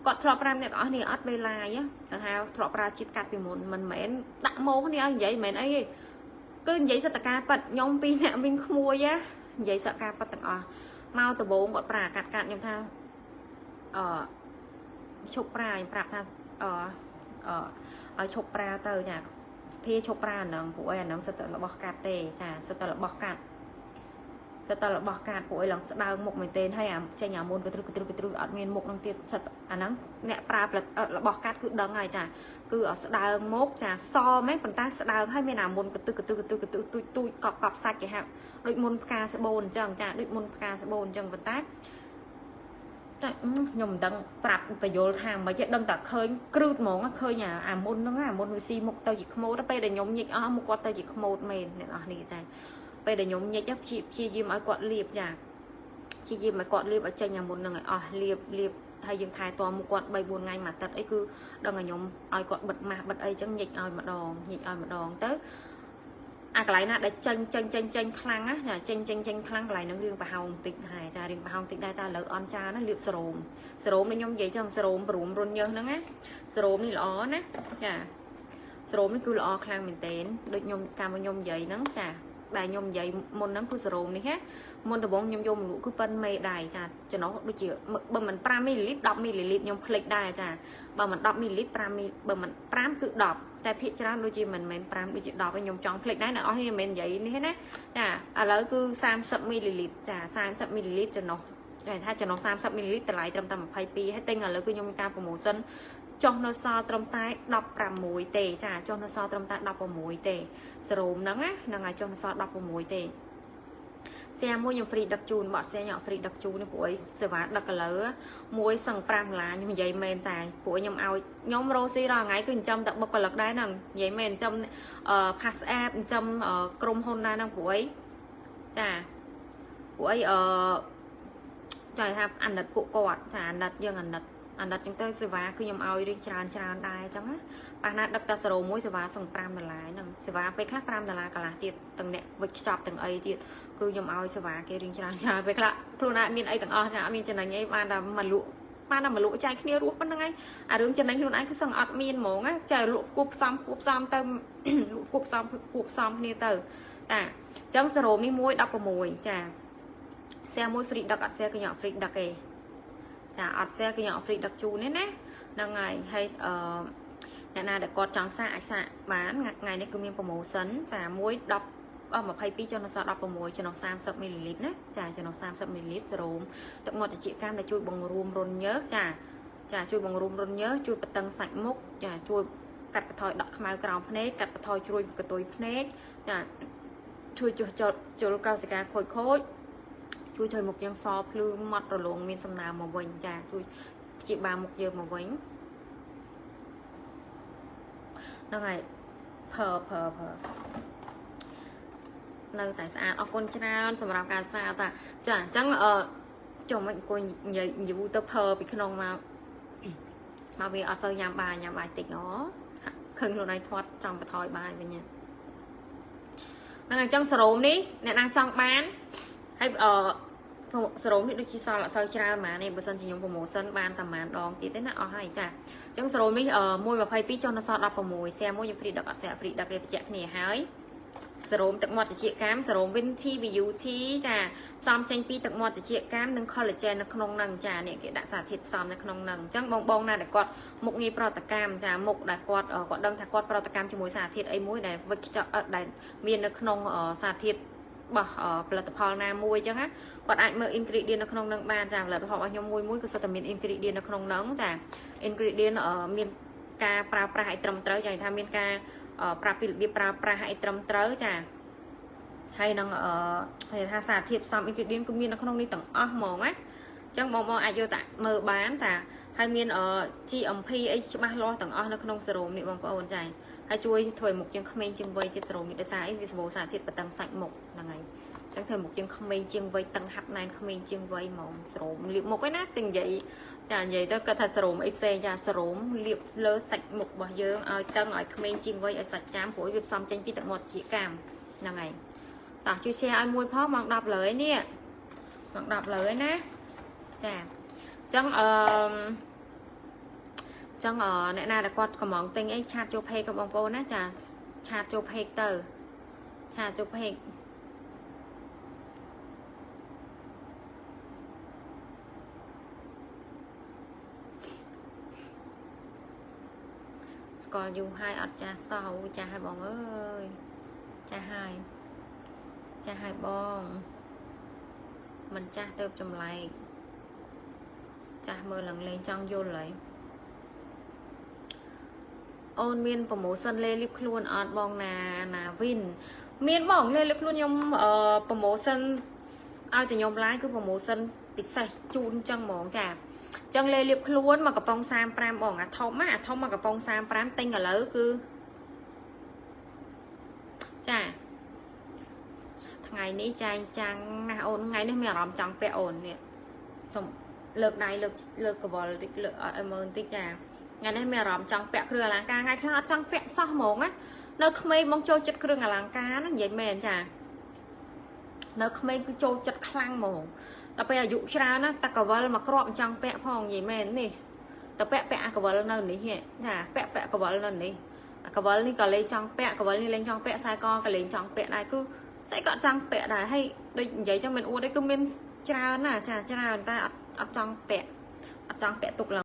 គាត់ធ្លាប់ប្រើអ្នកទាំងអស់នេះអត់ពេលឡាយគាត់ថាធ្លាប់ប្រើជាតិកាត់ពីមុនមិនមែនដាក់ម៉ូគ្នាឲ្យនិយាយមិនមែនអីទេគឺនិយាយសិតតការប៉ັດខ្ញុំពីរអ្នកមានក្មួយណានិយាយសិតការប៉ັດទាំងអស់មកដំបងគាត់ប្រើកាត់កាត់ខ្ញុំថាអឺឈប់ប្រើខ្ញុំប្រាប់ថាអឺអឺឲ្យឈប់ប្រើទៅចាភាឈប់ប្រើអាហ្នឹងព្រោះអីអាហ្នឹងសិតតែរបស់កាត់ទេចាសិតតែរបស់កាត់ សិតតែរបស់កាត់ពួកអីឡើងស្ដើងមុខមែនទែនហើយអាចេញអាមុនកទ្រឹកទ្រឹកទ្រឹកអត់មានមុខនឹងទៀតសិតអាហ្នឹងអ្នកប្រើផលិតរបស់កាត់គឺដឹងហើយចាគឺស្ដើងមុខចាសមែនប៉ុន្តែស្ដើងហើយមានអាមុនកទឹកកទឹកកទឹកកទឹកទូចទូចកប់កប់សាច់គេហៅដូចមុនផ្កាស្បូនអញ្ចឹងចាដូចមុនផ្កាស្បូនអញ្ចឹងប៉ុន្តែតែខ្ញុំមិនដឹងប្រាប់បញ្យលថាមិនទេដឹងតែឃើញគ្រឹតហ្មងឃើញអាអាមុនហ្នឹងអាមុនវាស៊ីមុខទៅជាខ្មោចពេលដែលខ្ញុំញិចអស់មុខគាត់ទៅជាខ្មោចមែនអ្នកនរនេះចាពេលដែលខ្ញុំញិចព្យាព្យាយាមឲ្យគាត់លាបចាព្យាយាមឲ្យគាត់លាបឲ្យចេញអាមុនហ្នឹងឲ្យអស់លាបលាបហើយយើងថែទាំមុខគាត់3 4ថ្ងៃមួយអាទិត្យអីគឺដឹងឲ្យខ្ញុំឲ្យគាត់បិទម៉ាស់បិទអីចឹងញិចឲ្យម្ដងញិចឲ្យម្ដងទៅអាកន្លែងណាដែលចេញចេញចេញចេញខ្លាំងណាចេញចេញចេញខ្លាំងកន្លែងហ្នឹងរឿងប្រហោងបន្តិចដែរចារឿងប្រហោងបន្តិចដែរតែឥឡូវអន់ចាណាលាបសេរ៉ូមសេរ៉ូមនេះខ្ញុំនិយាយចឹងសេរ៉ូមព្រមរុនញើសហ្នឹងណាសេរ៉ូមនេះល្អណាចាសេរ៉ូមនេះគឺល្អខ្លាំងមែនទែនដូចខ្ញុំកាលមកខ្ញុំនិយាយហ្នឹងចាដែលខ្ញុំនិយាយមុនហ្នឹងគឺសេរ៉ូមនេះណាមុនដំបូងខ្ញុំយកមកលក់គឺប៉ិនមេដៃចាចំណុះដូចជាបើមិន5មីលីលីត្រ10មីលីលីត្រខ្ញុំភ្លេចដែរចាបើមិន10មីលីលីត្រ5មីបើមិន5គឺ10តែភាគច្រើនដូចជាមិនមែន5ដូចជា10ឯងខ្ញុំចង់ភ្លេចដែរអ្នកអស់នេះមិនមែននិយាយនេះណាចាឥឡូវគឺ30មីលីលីត្រចា30មីលីលីត្រចំណុះគេថាចំណុះ30មីលីលីត្រតម្លៃត្រឹមតែ22ហើយទិញឥឡូវគឺខ្ញុំមានការ promotion ចុះនៅសល់ត្រឹមតែ16ទេចាចុះនៅសល់ត្រឹមតែ16ទេសេរ៉ូមហ្នឹងណាហ្នឹងហើយចុះនៅសល់16ទេ share មួយខ្ញុំ free ដឹកជូនបត់ share ខ្ញុំអត់ free ដឹកជូនទេព្រោះអីសេវាដឹកឥឡូវមួយសឹង5ដុល្លារខ្ញុំនិយាយមែនតែព្រោះខ្ញុំឲ្យខ្ញុំរស់ស៊ីរាល់ថ្ងៃគឺចិញ្ចឹមតែបុគ្គលិកដែរហ្នឹងនិយាយមែនចិញ្ចឹមអឺ pass app ចិញ្ចឹមក្រុមហ៊ុនដែរហ្នឹងព្រោះអីចាព្រោះអីអឺចង់ថាអាណិតពួកគាត់ចាអាណិតយើងអាណិតអាណិតចឹងទៅសេវាគឺខ្ញុំឲ្យរៀងច្រើនច្រើនដែរអញ្ចឹងណាប៉ះណាដឹកតែសេរ៉ូមួយសេវាសឹង5ដុល្លារហ្នឹងសេវាពេលខ្លះ5ដុល្លារកន្លះទៀតទាំងអ្នកវិចខ្ចប់ទាំងអីទៀតគឺខ្ញុំឲ្យសេវាគេរៀងច្រើនច្រើនពេលខ្លះខ្លួនឯងមានអីទាំងអស់ចាអត់មានចំណេញអីបានតែមកលក់បានតែមកលក់ចែកគ្នារស់ប៉ុណ្្នឹងឯងអារឿងចំណេញខ្លួនឯងគឺសឹងអត់មានហ្មងណាចែលក់គួបផ្សំគួបផ្សំទៅលក់គួបផ្សំគួបផ្សំគ្នាទៅតាអញ្ចឹងសេរ៉ូមនេះមួយ16ចា share មួយ free ដឹកអត់ share គឺខ្ញុំអត់ free ដឹកទេចាអត់ share គឺខ្ញុំអត់ free ដឹកជូនទេណាហ្នឹងហើយហើយអឺអ្នកណាដែលគាត់ចង់សាកអាចសាកបានថ្ងៃនេះគឺមាន promotion ចាមួយ10 22ចុះនៅសល់16ចំណុះ30មីលីលីត្រណាចាចំណុះ30មីលីលីត្រសេរ៉ូមទឹកមាត់ត្រចៀកកាមដែលជួយបង្រួមរន្ធញើសចាចាជួយបង្រួមរន្ធញើសជួយបតឹងសាច់មុខចាជួយកាត់បន្ថយដក់ខ្មៅក្រោមភ្នែកកាត់បន្ថយជ្រួញកតុយភ្នែកចាជួយចុះចុលជលកោសិកាខូចខូចជួយធ្វើមុខយើងសភ្លឺម៉ត់រលោងមានសំណើមមកវិញចាជួយព្យាបាលមុខយើងមកវិញហ្នឹងហើយភើភើភើនៅតែស្អាតអរគុណច្រើនសម្រាប់ការសាតាចាអញ្ចឹងអឺចុះមិនអង្គុយនិយាយយូរទៅភើពីក្នុងមកមកវាអត់សូវញ៉ាំបាយញ៉ាំបាយតិចអូខឹងខ្លួនឯងធាត់ចង់បន្ថយបាយវិញហ្នឹងអញ្ចឹងសេរ៉ូមនេះអ្នកណាចង់បានហើយអឺសេរ៉ូមនេះដូចជាសល់អត់សូវច្រើនហ្មងនេះបើសិនជាខ្ញុំ promotion បានតែប្រហែលដងទៀតទេណាអស់ហើយចាអញ្ចឹងសេរ៉ូមនេះ1.22ចុះនៅសល់16 share មួយខ្ញុំ free ដឹកអត់ share free ដឹកគេបញ្ជាក់គ្នាហើយសេរ៉ូមទឹកមាត់ត្រចៀកកាមសេរ៉ូម Vinti Beauty ចាផ្សំចេញពីទឹកមាត់ត្រចៀកកាមនិង collagen នៅក្នុងហ្នឹងចានេះគេដាក់សារធាតុផ្សំនៅក្នុងហ្នឹងអញ្ចឹងបងបងណាដែលគាត់មុខងារប្រតិកម្មចាមុខដែលគាត់គាត់ដឹងថាគាត់ប្រតិកម្មជាមួយសារធាតុអីមួយដែលវិចខ្ចប់ដែលមាននៅក្នុងសារធាតុរបស់ផលិតផលណាមួយអញ្ចឹងណាគាត់អាចមើល ingredient នៅក្នុងនឹងបានចាផលិតផលរបស់ខ្ញុំមួយមួយគឺសុទ្ធតែមាន ingredient នៅក្នុងហ្នឹងចា ingredient មានការប្រើប្រាស់ឲ្យត្រឹមត្រូវចាថាមានការប្រាប់ពីរបៀបប្រើប្រាស់ឲ្យត្រឹមត្រូវចាហើយនឹងអឺគេថាសារធាតុផ្សំ ingredient គឺមាននៅក្នុងនេះទាំងអស់ហ្មងណាអញ្ចឹងបងបងអាចយកតែមើលបានចាហើយមាន GMP អីច្បាស់លាស់ទាំងអស់នៅក្នុងសេរ៉ូមនេះបងប្អូនចាហើយជួយធ្វើឲ្យមុខយើងក្មេងជាងវ័យទៀតសេរ៉ូមនេះដោយសារអីវាសម្បូរសារធាតុបតឹងសាច់មុខហ្នឹងហើយចឹងធ្វើមុខយើងក្មេងជាងវ័យតឹងហាប់ណែនក្មេងជាងវ័យហ្មងសេរ៉ូមលាបមុខឯណាទាំងនិយាយចានិយាយទៅគាត់ថាសេរ៉ូមអីផ្សេងចាសេរ៉ូមលាបលើសាច់មុខរបស់យើងឲ្យតឹងឲ្យក្មេងជាងវ័យឲ្យសាច់ចាំព្រោះវាផ្សំចេញពីទឹកមាត់ជាកម្មហ្នឹងហើយតោះជួយ share ឲ្យមួយផងម៉ោង10លើនេះម៉ោង10លើណាចា ចឹងអឺចឹងអអ្នកណាដែលគាត់កំងទិញអី chat ចូល page ក៏បងប្អូនណាចា chat ចូល page ទៅ chat ចូល page ស្គាល់យូរហើយអត់ចាស់សោះអូចាស់ហើយបងអើយចាស់ហើយចាស់ហើយបងមិនចាស់ទៅចម្លែកចាស់មើលឡើងលេងចង់យល់ហើយអូនមាន promotion លេលៀបខ្លួនអត់បងណាណាវិនមានបងលេលៀបខ្លួនខ្ញុំអឺ promotion ឲ្យតែខ្ញុំ live គឺ promotion ពិសេសជូនចឹងហ្មងចាចឹងលេលៀបខ្លួនមកកំប៉ុង35បងអាធំណាអាធំមកកំប៉ុង35ទិញឥឡូវគឺចាថ្ងៃនេះចែងចាំងណាស់អូនថ្ងៃនេះមានអារម្មណ៍ចង់ពាក់អូននេះសុំលើកដៃលើកលើកកវលតិចលើកឲ្យមើលបន្តិចចាថ្ងៃនេះមានអារម្មណ៍ចង់ពាក់គ្រឿងអលង្ការថ្ងៃខ្លះអត់ចង់ពាក់សោះហ្មងណានៅក្មេងបងចូលចិត្តគ្រឿងអលង្ការណានិយាយមែនចានៅក្មេងគឺចូលចិត្តខ្លាំងហ្មងដល់ពេលអាយុច្រើនណាតកវលមកគ្រាប់ចង់ពាក់ផងនិយាយមែននេះតពាក់ពាក់អាកវលនៅនេះចាពាក់ពាក់កវលនៅនេះអាកវលនេះក៏លេងចង់ពាក់កវលនេះលេងចង់ពាក់ខ្សែកក៏លេងចង់ពាក់ដែរគឺស្អីក៏អត់ចង់ពាក់ដែរហើយដូចនិយាយចឹងមិនអួតទេគឺមានច្រើនណាចាច្រើនតែអត់អត់ចង់ពាក់អត់ចង់ពាក់ទុកឡើង។